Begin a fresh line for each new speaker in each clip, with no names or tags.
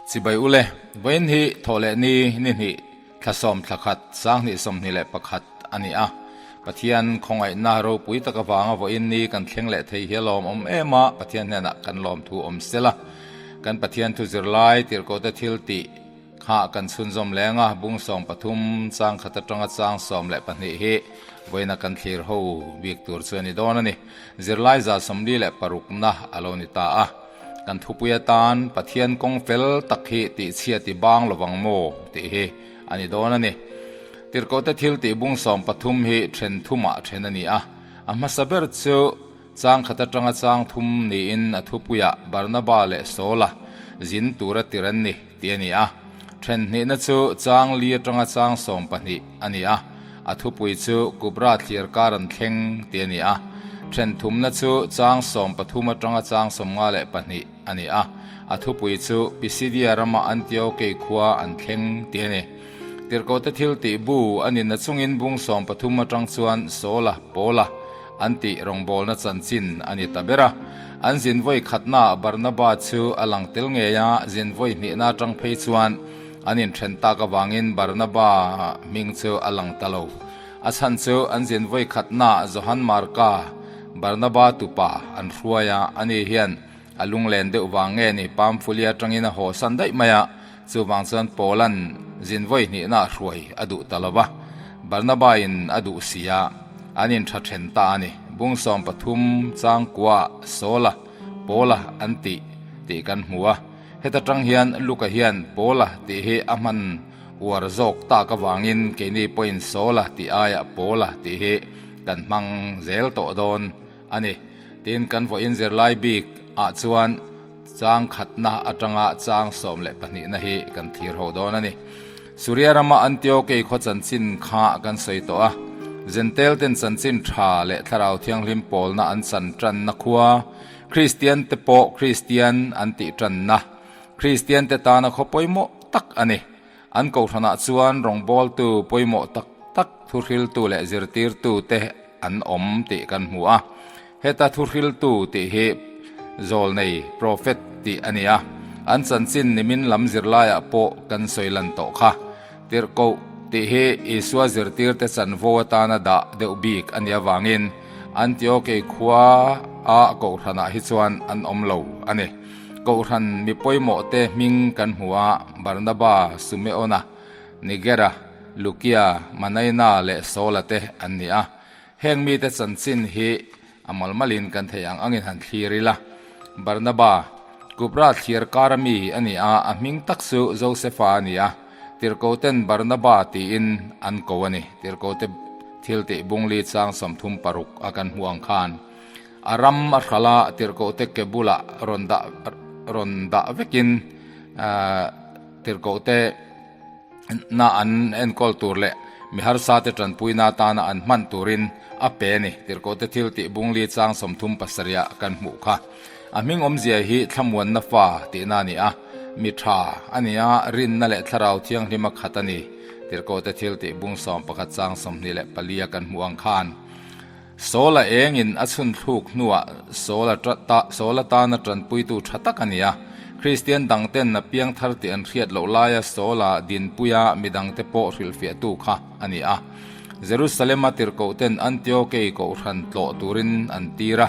Chibai ule, vawiin hi thawh leh ni ni hnih thla sawm thla khat 20 21 a ni a. Pathian khawngaihna ropui tak avanga vawiin ni kan thleng leh thei hi a lawmawm em a, Pathian hnenah kan lawmthu awm sela. Kan Pathian thu zirlai tirhkohte thil tih kha kan chhunzawm leng a, bung 13 chang khat atanga chang 12 hi vawiina kan thlir ho bik tur chu a ni dawn a ni. Zirlai 46na a lo ni ta a. Kan thupui atan Pathian kawng fel tak hi tihchhia ti bang lovang maw tih hi a ni dawn a ni. Tirhkohte thil tih bung 13 hi then thumah then a ni a. A hmasa ber chu chang khat atanga chang thum niin a thupuiah Barnaba leh Saula zin tura tir an ni tih a ni a. Then hnihna chu chang li atanga chang 12 a ni a. A thupui chu Kubra thlir kar an thleng tih a ni a. Then thumna chu chang 13 atanga chang 52 a ni a. A thupui chu Pisidia rama Antiokei khua an thleng tih a ni. Tirhkohte thil tih bu a ni nachungin bung 13 atang chuan Saula, Paula an tih rawngbawlna chanchin a ni ta ber a. An zin vawi khatnaah Barnaba chu a lang tel ngei a, zin vawi hnihna atang phei chuan an inthen tak avangin Barnaba hming chu a lang ta lo. A chhan chu an zin vawi khatnaah Johan Marka, Barnaba tupa an hruai a, ani hian a lunglen deuh vang nge ni Pamphulia atangin a haw san daih mai a, chuvang chuan Paula'n zin vawi hnihna a hruai a duh ta lo va, Barnaba in a duh si a, an intha then ta a ni. Bung 13 chang kuaah Saula, Paula an tih tih kan hmu a. Heta tang hian Luka hian Paula tih hi a hman uar zawk tak avangin keini pawhin Saula tih aiah Paula tih hi kan hmang zel tawh dawn a ni. Tin, kan vawiin zirlai bik ah chuan chang khatna atanga chang 12na hi kan thlir ho dawn a ni. Suria rama Antiokei khaw chanchin kha kan sawi tawh a, Zentel ten chanchin tha leh thlarau thianghlim pawlna an chan tanna khua, Kristian te pawh Kristian an tih tanna, Kristian te tana khaw pawimawh tak a ni. An kohhranah chuan rawngbawltu pawimawh tak tak, thuhriltu leh zirtirtu te an awm tih kan hmu a. Heta thuhriltu tih hi zawlnei, prophet, tih a ni a. An chanchin nimin lam zirlaiah pawh kan sawi lan tawh kha. Tirhkoh tih hi Isua zirtirte chanvo atana dah deuh bik a nih avangin Antiokei khua a kohhranah hi chuan an awm lo a ni. Kohhran mi pawimawhte hming kan hmu a, Barnaba, Sumeona, Nigera, Lukia, Manaina leh Saula te an ni a. Heng mite chanchin hi a malmalin kan theih ang angin han thlir ila. Barnaba, Kupra thlir kara mi a ni a, a hming tak chu Josefa a ni a. Tirhkoten Barnaba tiin an ko a ni. Tirhkote thil tih bungli chang 36 a kan hmuh ang khan. A ram a hral a, tirhkohte ke bulah rawn dah rawn dah vekin tirhkohte na an enkawl tur leh mi harsa te tanpuina atana an hman turin a pe a ni. Tirhkohte thil tih bungli chang 37 ah kan hmuh kha. A hming awmzia hi thlamuanna fa tihna a ni a, mi tha a ni a, rinna leh thlarau thianghlim a khat a ni. Tirhkohte thil tih bung 11 chang 24 a kan hmuh ang khan. Saula engin a chhun thluk hnuah Saula ta Saula tana tanpuitu tha tak a ni a. Kristian dangten a piang thar tih an hriat loh laia Saula dinpuia midangte pawh hrilhfiahtu kha a ni a. Jerusalema tirhkohten Antiokei kohhran tlawh turin an tir a.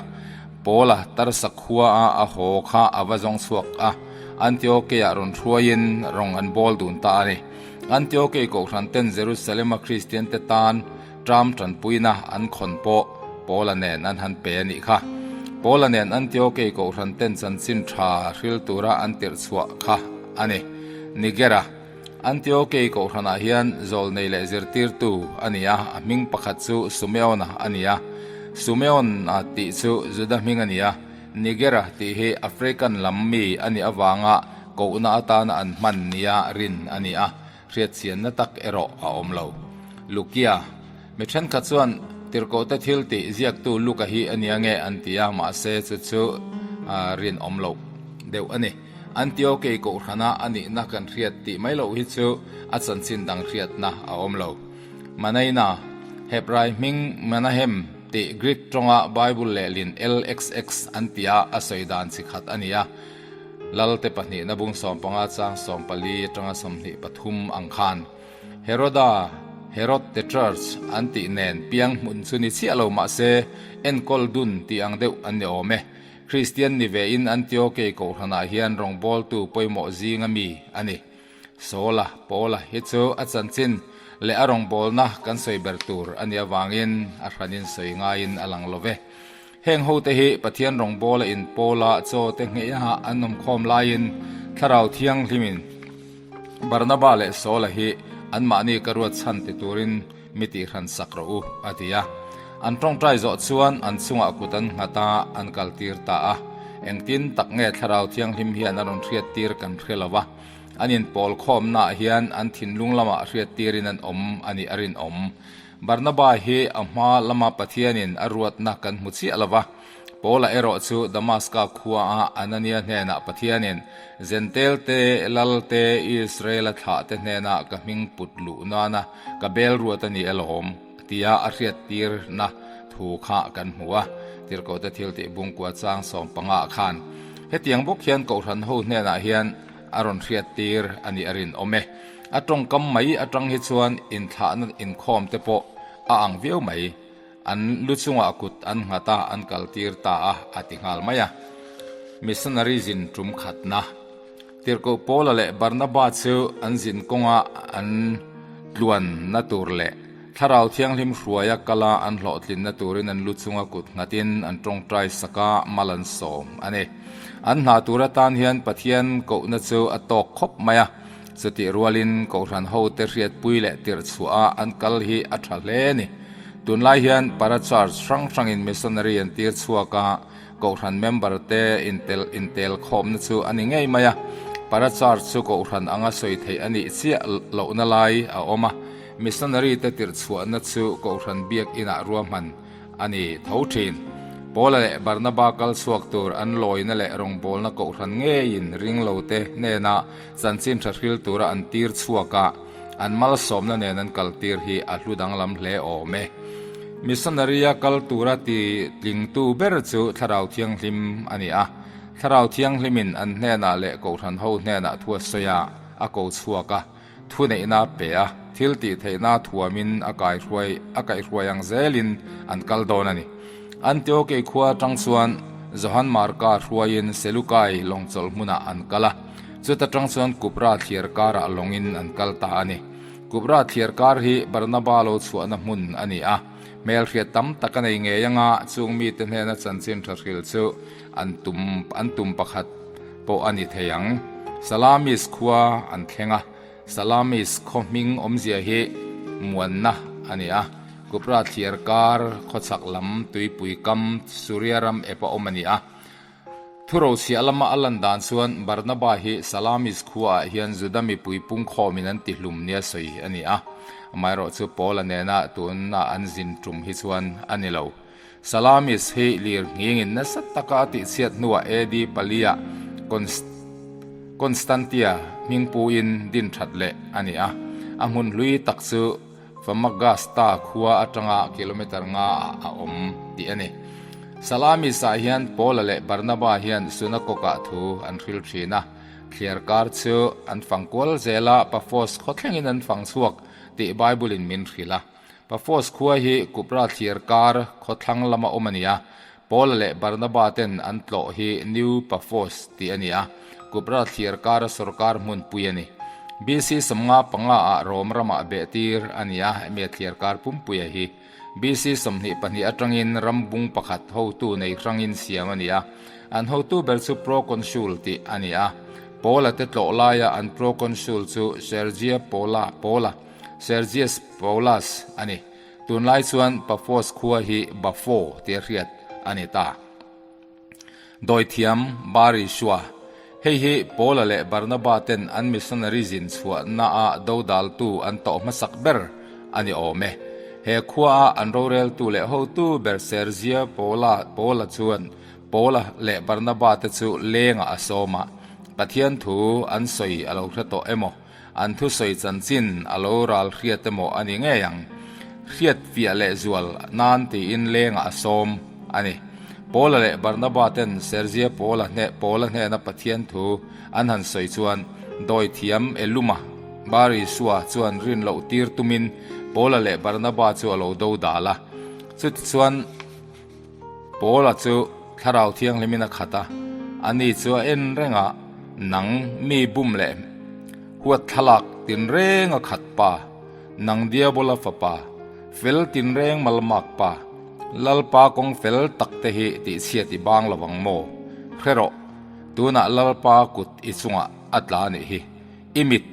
Paula Tarsa khuaa a haw kha a va zawng chhuak a, Antiokeiah rawn hruaiin rawng an bawl dun ta a ni. Antiokei kohhranten Jerusalema Kristiante tan Ṭam ṭanpuina an khawn pawh Paula nen an han pe a nih kha. Paula nen Antiokei kohhran ten chanchin ṭha hril tura an tirh chhuah kha a ni. Nigera, Antiokei kohhranah hian zawlnei leh zirtirtu a ni a, a hming pakhat chu Sumeona a ni a. Sumeona tih chu Juda hming a ni a, Nigera tih hi African lam mi a nih avanga kohna atana an hman nia rin a ni a. Hriatchianna tak erawh a awm lo. Lukia, Mi thenkhat chuan tirhkohte thil tih ziaktu Luka hi a nia nge an ti a, mahse chu chu rinawm loh deuh a ni. Antiokei kohhrana a nihna kan hriat tih mai loh hi chu a chanchin dang hriatna a awm lo. Manaina, Hebrai hming Manahem tih Greek tawnga Bible lehlin LXX an tia a sawi dan chi khat a ni a. Lalte pahnihna bung 15 chang 14 atanga 23 ang khan. Heroda, Herod Tetrarch, an tih nen piang hmun chu ni chiah lo mah se enkawl dun tih ang deuh an ni awm e. Kristian ni vein Antiokei kohhranah hian rawngbawltu pawimawh zinga mi a ni. Saula, Paula, hi chu a chanchin leh a rawngbawlna kan sawi ber tur a nih avangin a hranin sawi ngaiin a lang lo ve. Heng hote hi Pathian rawngbawla inpawla chaw te ngheiha an awmkhawm laiin Thlarau Thianghlimin Barnaba leh Saula hi anmahni ka ruat chhan ti turin mi tihhran sak rawh u, a ti a. An tawngtai zawh chuan an chungah kut an nghat a, an kaltir ta a. Engtin tak nge Thlarau Thianghlim hian a rawn hriattir kan hre lo va, an inpawl khawmnaah hian an thinlung lamah hriattirin an awm a nih a rinawm. Barnaba hi a hma lama Pathianin a ruatna kan hmu chiah lo va, Paula erawh chu Damaska khuaah Anania hnenah Pathianin Zentel te, Lal te, Israela thlah te hnenah ka hming put luh nana ka bel ruat a ni alawm, tia a hriattirna thu kha kan hmu a, Tirhkohte thiltih bungkua chang 15 khan. Hetiang bawk hian Kohhran ho hnenah hian a rawn hriattir a nih a rinawm e. A tawngkam mai atang hi chuan inthlahna inkhawm te pawh a ang viau mai. An lu chungah kut an nghat a, an kaltir ta a, a ti nghal mai a. Missionary zin tum khatna. Tirhkoh Paula leh Barnaba chu an zin kawnga an tluanna tur leh Thlarau Thianghlim hruaia kala an hlawhtlinna turin an lu chunga kut nghatin an tawngtai sak a, mal an sawm a ni. An hna tur atan hian Pathian kohna chu a tawk khawp mai a, chutih rualin Kohhran hote hriatpui leh tirhchhuah a an kal hi a tha hle a ni. Tunlai hian para church hrang hrangin missionary an tir chhuak a, Kohhran member te intel intel khawmna chu a ni ngei mai a. Para church chu Kohhran anga sawi theih a nih chiah lohna lai a awm a, missionary te tirh chhuahna chu Kohhran biak inah ruahman a ni tho thin. Paula leh Barnaba kal chhuak tur an lawina leh rawngbawlna Kohhran ngeiin ringlo te hnena chanchin tha hril tura an tir chhuak a, An malsawmna nen an kaltir hi a hlu danglam hle awm e. Missionary-a kal tura ti tlingtu ber chu Thlarau Thianghlim a ni a. Thlarau Thianghlimin an hnenah leh Kohhran ho hnenah thu a sawi a, a ko chhuak a, thuneihna a pe a, thil tih theihna thuamin a kaihruai a kaihruai ang zelin an kal dawn a ni. Antiokei khua atang chuan Johan Marka hruaiin Selukai lawngchawlh hmunah an kal a. Chuta tang chuan Kupra thliar karah lawngin an kal ta a ni. Kupra thliar kar hi Barnaba lo chhuahna hmun a ni a. Hmelhriat tam tak a nei ngei anga chung mite hnena chanchin tha hril chu an tum an tum pakhat pawh a ni thei ang. Salamis khua an thleng a. Salamis khaw hming awmzia hi muanna a ni a. Kupra thliar kar khawchhak lam tuipui kam Suria ram ep a awm a ni a. Thurochhiah lama a lan dan chuan Barnaba hi Salamis khuaah hian Juda mipui pungkhawmin an tihlum nia sawi a ni a, amaherawhchu Paula nena tuna an zin tum hi chuan a ni lo. Salamis hi lir nghingin nasa taka a tihchhiat hnuah AD paliah Constantia hmingpuiin din that leh a ni a, a hmun hlui tak chu Famagasta khua atanga kilometre nga ah a awm tih a ni. Salamis-ah hian Paula leh Barnaba hian sunakokah thu an hril thin a, thliar kar chu an fang kual zel a, Paphos khaw thlengin an fang chhuak tih Bible-in min hrilh a. Paphos khua hi Kupra thliar kar khawthlang lama awm a ni a, Paula leh Barnaba ten an tlawh hi New Paphos tih a ni a, Kupra thliar kara sorkar hmunpui a ni. BC 55 ah Rom ramah behtir a ni a, hemi a thliar kar pumpuia hi BC 22 atangin ram bung pakhat hotu nei hrangin siam a ni a, an hotu ber chu Proconsul tih a ni a. Paula te tlawh laia an Proconsul chu Sergia Paula, Paula, Sergius Paulus a ni. Tunlai chuan Paphos khua hi Bafo tia hriat a ni ta. Dawithiam Bari Shua, Hei hi Paula leh Barnaba ten an missionary zin chhuahnaah dodaltu an tawh hmasak ber a ni awm e. He khuaa an roreltu leh hotu ber Sergia Paula Paula chuan Paula leh Barnaba te chu lengah a sawm a, Pathian thu an sawi a lo hre tawh emaw? An thusawi chanchin a lo ral hriat emaw a ni ngei ang. Hriat fiah leh zual nan tiin lengah a sawm a ni. Paula leh Barnaba ten Sergia Paula hneh Paula hnena Pathian thu an han sawi chuan dawithiam Eluma Bar Isua chuan rin loh tir tumin Paula leh Barnaba chu a lo do dal a. Chutichuan Paula chu Thlarau Thianghlimin a khat a, ani chu a en reng a, Nang mi bum leh huat thlalak tinreng a khat pa, nang Diabola fapa, fel tinreng malmak pa, Lalpa kawng fel tak te hi tihchhiat i bang lo ang maw? Hre rawh, tunah Lalpa kut i chungah a tla a nih hi. I mit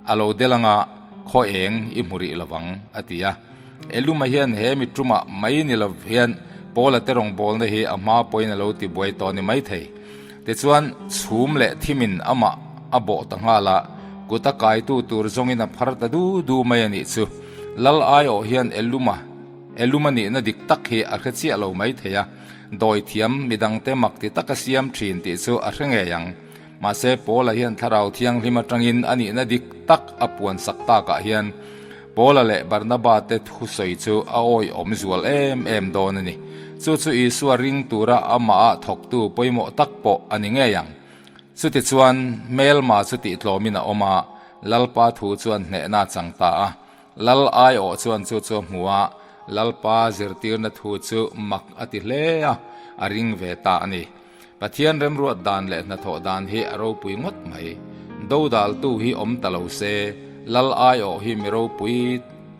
a lo del anga khaw eng i hmu rih lo vang, a ti a. Eluma hian he mi tumah mai ni lo hian Paula te rawngbawlna hi a hma pawhin a lo ti buai tawh a ni maithei. Tichuan, chhum leh thimin amah a bawh ta nghal a, kut a kaitu tur zawngin a phar ta du du mai a nih chu. Lal aiawh hian Eluma, Eluma nihna dik tak hi a hre chiah lo maithei a, dawithiam midangte mak ti taka siam thin tih chu a hre ngei ang. Mahse, Paula hian Thlarau Thianghlim atangin a nihna dik tak a puan sak takah hian Paula leh Barnaba te thusawi chu a awihawm zual em em dawn a ni. Chu chu Isua ring tura amah ah thawktu pawimawh tak pawh a ni ngei ang. Chutichuan, hmelma chu tihtlawmin a awm a, Lalpa thu chuan hnehna a chang ta a. Lal aiawh chuan chu chu a hmu a, Lalpa zirtirna thu chu mak a ti hle a, a ring ve ta a ni. Pathian remruat dan leh hnathawh dan hi a ropui ngawt mai. Dodaltu hi awm ta lo se, Lal aiawh hi mi ropui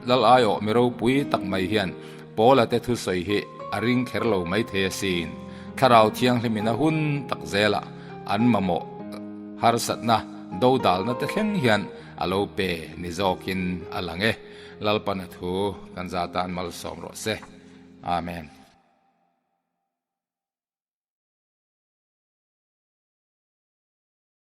Lal aiawh mi ropui tak mai hian Paula te thusawi hi a ring kher lo maithei asin. Thlarau Thianghlimin a hun tak zelah an mamawh harsatna dodalna te thleng hian a lo pe ni zawkin a lang e. Lalpana thu kan za tan malsawm rawh se. Amen.